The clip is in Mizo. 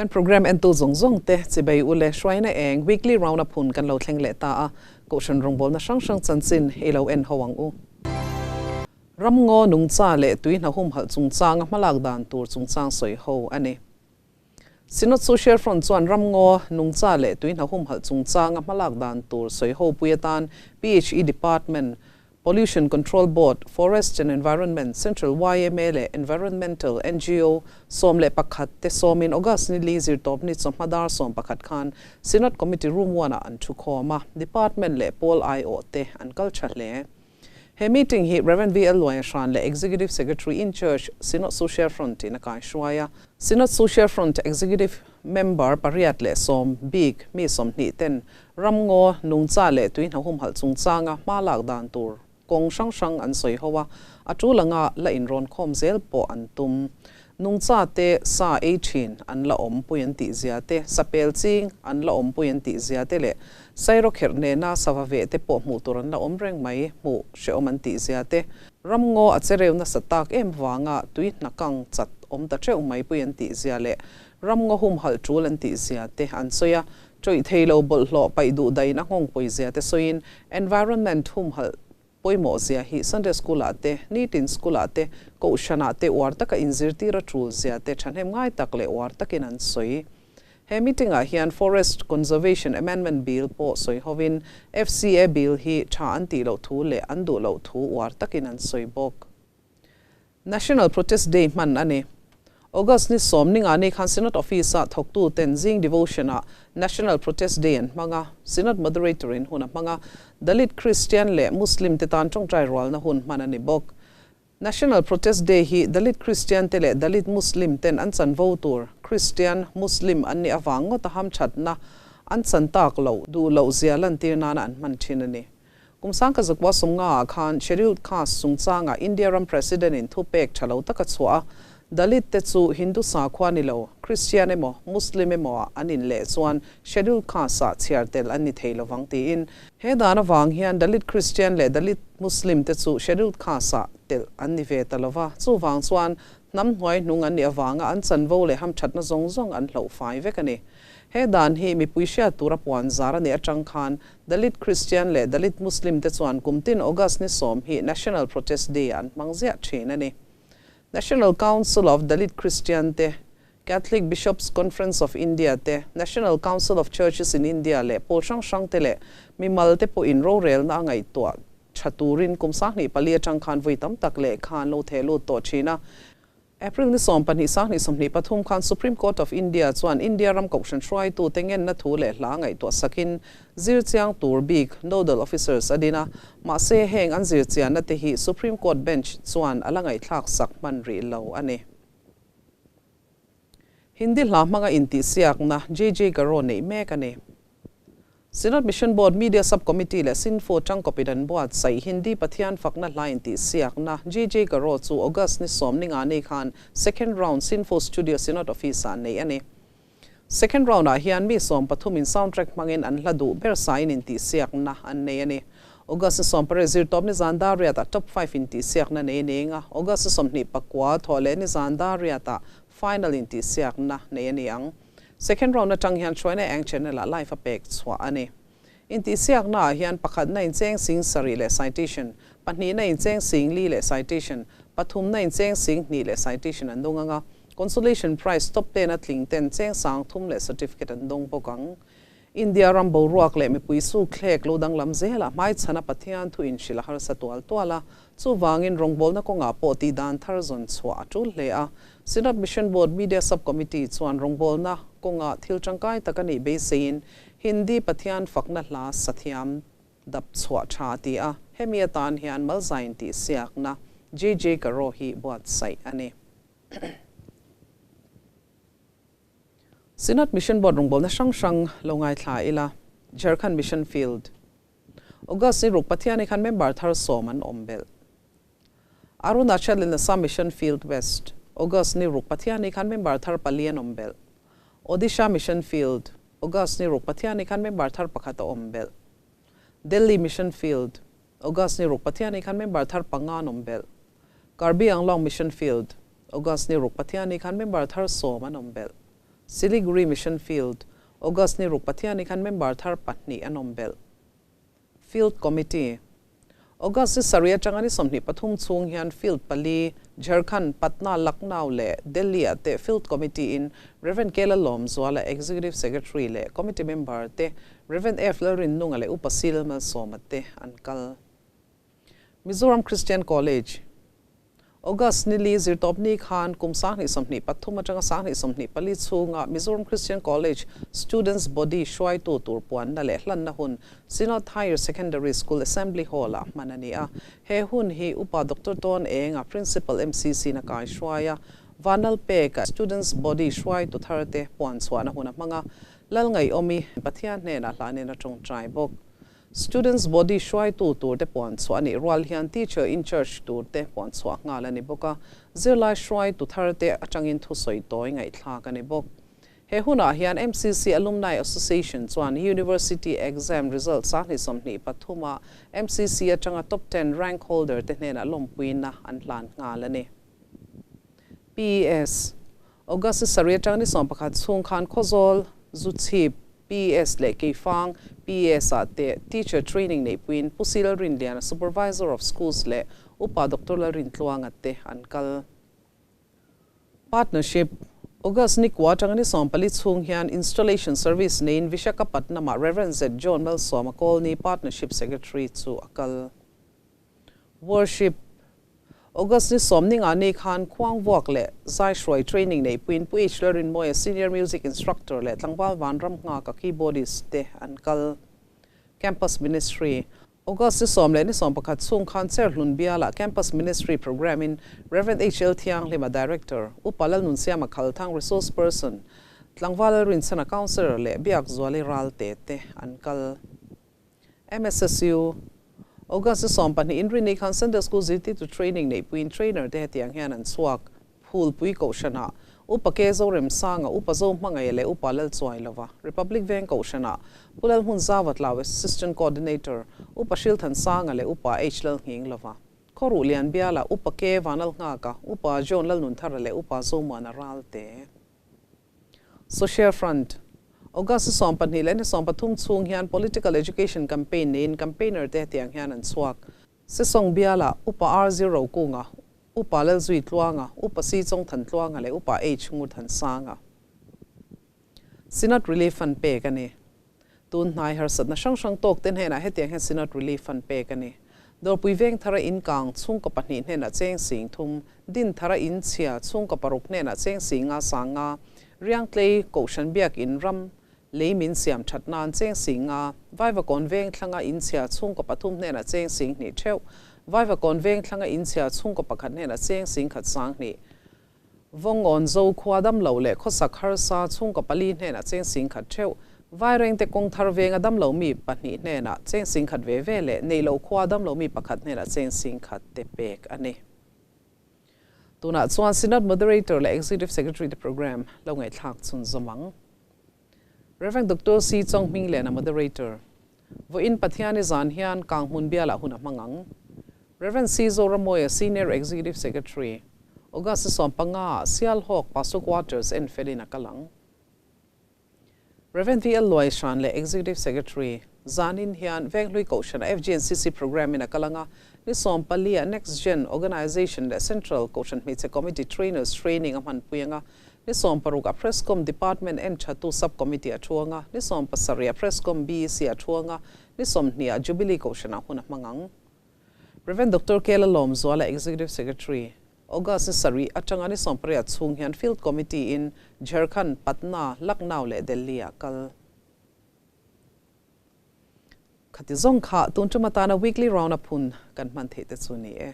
Kan program entu zawng zawng te chibei ule hruaina eng weekly round up hun kan lo thleng leh ta a, Kohhran rawngbawlna hrang hrang chanchin i lo en ho ang u. Ramngaw nungcha leh tui hna humhalh chungchanga hmalak dan tur chungchang sawi ho a ni. Synod Social Front chuan ramngaw nungcha leh tui hna humhalh chungchanga hmalak dan tur sawi ho pui atan PHE Department, Pollution Control Board, Forest and Environment, Central yma leh Environmental ngo 11 te sawmin August ni li zirtawpni chawhma dar 11 khan Synod Committee Room 1 ah an thu khawm a, Department leh pawl aiawh te an kal tha hle. He meeting hi Rev. VL Luaihran leh Executive Secretary in Church, Synod Social Front in a kaihruai a. Synod Social Front Executive Member pariat leh sawm bik mi 20 ten ramngaw nungcha leh tui hna humhalh chungchanga hma lak dan tur kawng hrang hrang an sawi ho a, a tul anga la inrawn khawm zel pawh an tum. Nungcha te sa ei thin an la awm pui an tih zia te, sa pel ching an la awm pui an tih zia te leh sairawkherh nena sava veh te pawh hmuh tur an la awm reng mai hmuh hrehawm an tih zia te, ramngaw a chereu nasa tak em vanga tui hna kang chat awm ta teuh mai pui an tih zia leh ramngaw humhalh tul an tih zia te an sawi a, tawih thei lo bawlhhlawh paih duh dain a nghawng pawi zia te sawiin environment humhalh pawimawh zia hi Sunday School ah te, nitin school ah te, kohhran ah te uar taka inzirtir a tul zia te thahnem ngai tak leh uar takin an sawi. He meeting ah hian Forest Conservation Amendment Bill pawh sawi hovin FCA Bill hi tha an tih loh thu leh an duh loh thu uar takin an sawi bawk. National Protest Day hman a ni. August ni 10 ninga ni khan Synod Office ah thawktu ten zing devotion ah National Protest Day an hmang a, Synod Moderator in hun a hmang a, Dalit Christian leh Muslim te tan tawngtai rualna hun hman a ni bawk. National Protest Day hi Dalit Christian te leh Dalit Muslim ten an chanvo tur Christian, Muslim an nih avang ngawt a hamthatna an chan tak loh duh loh zia lantir nana an hman thin a ni. Kum 1990 ah khan Scheduled Caste chungchanga India ram President in thupek tha lo taka chhuah a, Dalit te chu Hindu sakhua ni lo, Christian emaw, Muslim emaw ah an in leh chuan Scheduled Caste ah chhiar tel an ni thei lovang tiin. He dan avang hian Dalit Christian leh Dalit Muslim te chu Scheduled Caste ah telh an ni ve ta lova, chuvang chuan hnam hnuai hnung an nih avanga an chanvo leh hamthatna zawng zawng an hloh fai vek a ni. He dan hi mipui hriat tura puan zar a nih atang khan Dalit Christian leh Dalit Muslim te chuan kum tin August ni 10 hi National Protest Day an hmang ziah thin a ni. National Council of Dalit Christian te, Catholic Bishops Conference of India te, National Council of Churches in India leh pawl hrang hrang te leh mimal te pawhin rorelna a ngaihtuah tha turin kum 2004 atang khan vui tam tak lehkha an lo theh lut tawh thin a. April ni 12 2023 khan Supreme Court of India chuan India ram kohhran hruaitu te ngenna thu leh hla ngaihtuah sakin zirchiang tur bik nodal officers a din a, mahse heng an zirchianna te hi Supreme Court bench chuan a la ngaihthlak sak hman rih lo a ni. Hindi hla hmanga intihsiakna JJ Garo neih mek a ni. Synod Mission Board Media Sub-Committee leh Sinfo tangkawpin an buatsaih Hindi Pathian fakna hla intihsiakna JJ Garo chu August ni 10 ninga ni khan second round Sinfo Studio Synod Office ah neih a ni. Second round ah hian mi 13 in soundtrack hmangin an hla duh ber sain intihsiakna an nei a ni. August ni 18 zirtawp ni zan dar riat ah top 5 intihsiakna nei ning a, August ni 24 thawh leh ni zan dar riat ah final intihsiakna nei a ni ang. Second round atang hian hruaina eng channel ah live a pek chhuah a ni. Intihsiakna ah hian pakhatna incheng sing sarih leh citation, pahnihna incheng sing li leh citation, pathumna incheng sing hnih leh citation an dawng anga, consolation prize top 10 a tling ten cheng 3000 leh certificate an dawng bawk ang. India ram boruak leh mipui su thlek lo danglam zela hmaichhana Pathian thu inhrilh a harsa tual tual a, chuvangin rawngbawlna kawngah pawh tih dan thar zawn chhuah a tul hle a. Synod Mission Board Media Sub-Committee chuan rawngbawlna kawnga thil tangkai tak a nih beiseiin Hindi Pathian fakna hla sathiam dap chhuah tha ti a, hemi atan hian malzain tih siakna JJ Garo hi buatsaih a ni. Synod Mission Board rawngbawlna hrang hrang lo ngaithla ila, Jharkhand Mission Field. August ni 6 Pathiani khan member thar 10 an awm belh. Arunachal in Assam Mission Field West. August ni 6 Pathiani khan member thar 4 an awm belh. Odisha Mission Field. August ni 6 Pathiani khan member thar 1 a awm belh. Delhi Mission Field. August ni 6 Pathiani khan member thar 5 an awm belh. Karbi Anglong Mission Field. August ni 6 Pathiani khan member thar 10 an awm belh. Siliguri Mission Field, August ni ruk Pathiani khan member thar pahnih an awm belh. Field Committee, August ni sarih atanga ni 23 chhung hian Field pali, Jharkhand, Patna, Lucknow leh Delhi ah te Field Committee in Rev. Kela Lawmzuala, Executive Secretary leh Committee member te Rev. F. Lalrinnunga leh Upa Sil Malsawma te an kal. Mizoram Christian College, August ni li zirtawpni khan kum 2023 atanga 2024 chhunga Mizoram Christian College Students Body hruaitu tur puanna leh hlanna hun Synod Higher Secondary School Assembly Hall-ah hman a ni a. He hun hi Upa Doctor Tawn Enga, Principal MCC na kai hruai a, Vanal peka Students Body hruaitu tharte puan chhuahna hun a hmang a, Lalngaihawmi Pathian hnenah hlanin a tawngtai bawk. Students Body hruaitu tur te puan chhuah a nih rual hian Teacher in Charge tur te puan chhuah nghal a ni bawk a, zirlai hruaitu thar te atangin thusawi tawi ngaihthlak a ni bawk. He hunah hian MCC Alumni Association chuan University Exam Result 2023 ah MCC atanga Top Ten Rank Holder te hnenah lawmpuina an hlan nghal a ni. PES, August ni sarih atang ni 11 chhung khan Khawzawl, Zuchhip, PES leh Keifang, PES ah te Teacher Training neihpuiin Pu Si Lalrinliana, Supervisor of Schools leh Upa Doctor Lalrintluanga te an kal. Partnership, August ni kua atanga ni 14 chhung hian Installation Service neiin Vishakhapatnam-ah Rev. Z John Malsawma Colney Partnership Secretary chu a kal. Worship, August ni 14 ni khan khuang vuak leh zai hruai training neihpuiin Pu H Lalrinmawia Senior Music Instructor leh tlangval Vanram nghaka keyboardist te an kal. Campus Ministry, August ni 10 leh ni 11 chhung khan Cherhlun bialah Campus Ministry Programme in Rev H L Thianghlima Director, Upa Lalnunsiama Khalthang Resource Person, tlangval Lalrinchhana Counsellor leh Biak Zuali Ralte te an kal. MSSU, August ni 12 inrinni khan Sunday School zirtirtu training neihpuiin trainer te hetiang hian an chhuak. Phulpui Kohhranah, Upa Ke Zoremsanga, Upa Zohmangaia leh Upa Lalchuailova, Republic Veng Kohhranah, Pu Lalhmun Zavatlau, Assistant Coordinator, Upa Hrilthansanga leh Upa H Lalnghinglova, Khawruh Lianbiala, Upa Ke Vanlalnghaka, Upa John Lalnunthara leh Upa Zomuana Ralte. Social Front, August 12 leh ni 13 chhung hian Political Education Campaign neiin campaigner te hetiang hian an chhuak. Sesawng bialah Upa R zero Kunga, Upa Lalzui Tluanga, Upa C Chawngthan Tluanga leh Upa H Ngurthansanga. Synod Relief Fund pek a ni. Tun hnai harsatna hrang hrang tawk te hnenah hetiang hian Synod Relief Fund pek a ni. Dawrpui veng thara in kang chhungkaw pahnih hnenah cheng 3000, din thara in chhia chhungkaw paruk hnenah cheng 500 sanga, Riangtlei Kohhran biak in ram lei min siam that nan cheng 500, Vaivakawn veng thlanga in chhia chhungkaw pathum hnenah cheng 2000 theuh, Vaivakawn veng thlanga in chhia chhungkaw pakhat hnenah cheng 10,000 20. Vawngawn zo khua dam lo leh khawsak harsa chhungkaw pali hnenah cheng 10,000 theuh, Vairengte kawng thar venga dam lo mi pahnih hnenah cheng 10,000 ve ve leh nei lo khua dam lo mi pakhat hnenah cheng 10,000 te pek a ni. Tunah chuan Synod Moderator leh Executive Secretary te program lo ngaihthlak chhun zawm ang. Rev. Doctor C. Chonghming lehna Moderator. Vawiin Pathiani zan hian Kanghmun bialah hun a hmang ang. Rev. C. Zoramawia Senior Executive Secretary. August 15 ah Sialhawk Pastor Quarters en felin a kal ang. Rev. V. L. Luaihran leh Executive Secretary. Zanin hian Venghlui Kohhran a FGNCC Programme in a kal ang a, ni 14 ah Next Gen Organisation leh Central Kohhran Hmeichhe Committee Trainers Training a hmanpui ang a, ni 16 ah Prescom Department en thatu Sub Committee a thu ang a, ni 17 ah Prescom BEC a thu ang a, ni 20 ah Jubilee Kohhran ah hun a hmang ang. Rev. Doctor Kela Lawmzuala Executive Secretary, August ni sarih atanga ni 18 chhung hian Field Committee in Jharkhand, Patna, Lucknow leh Delhi ah kal. Khati zawng kha tun tum atana weekly round up hun kan hman theih te chu ni e.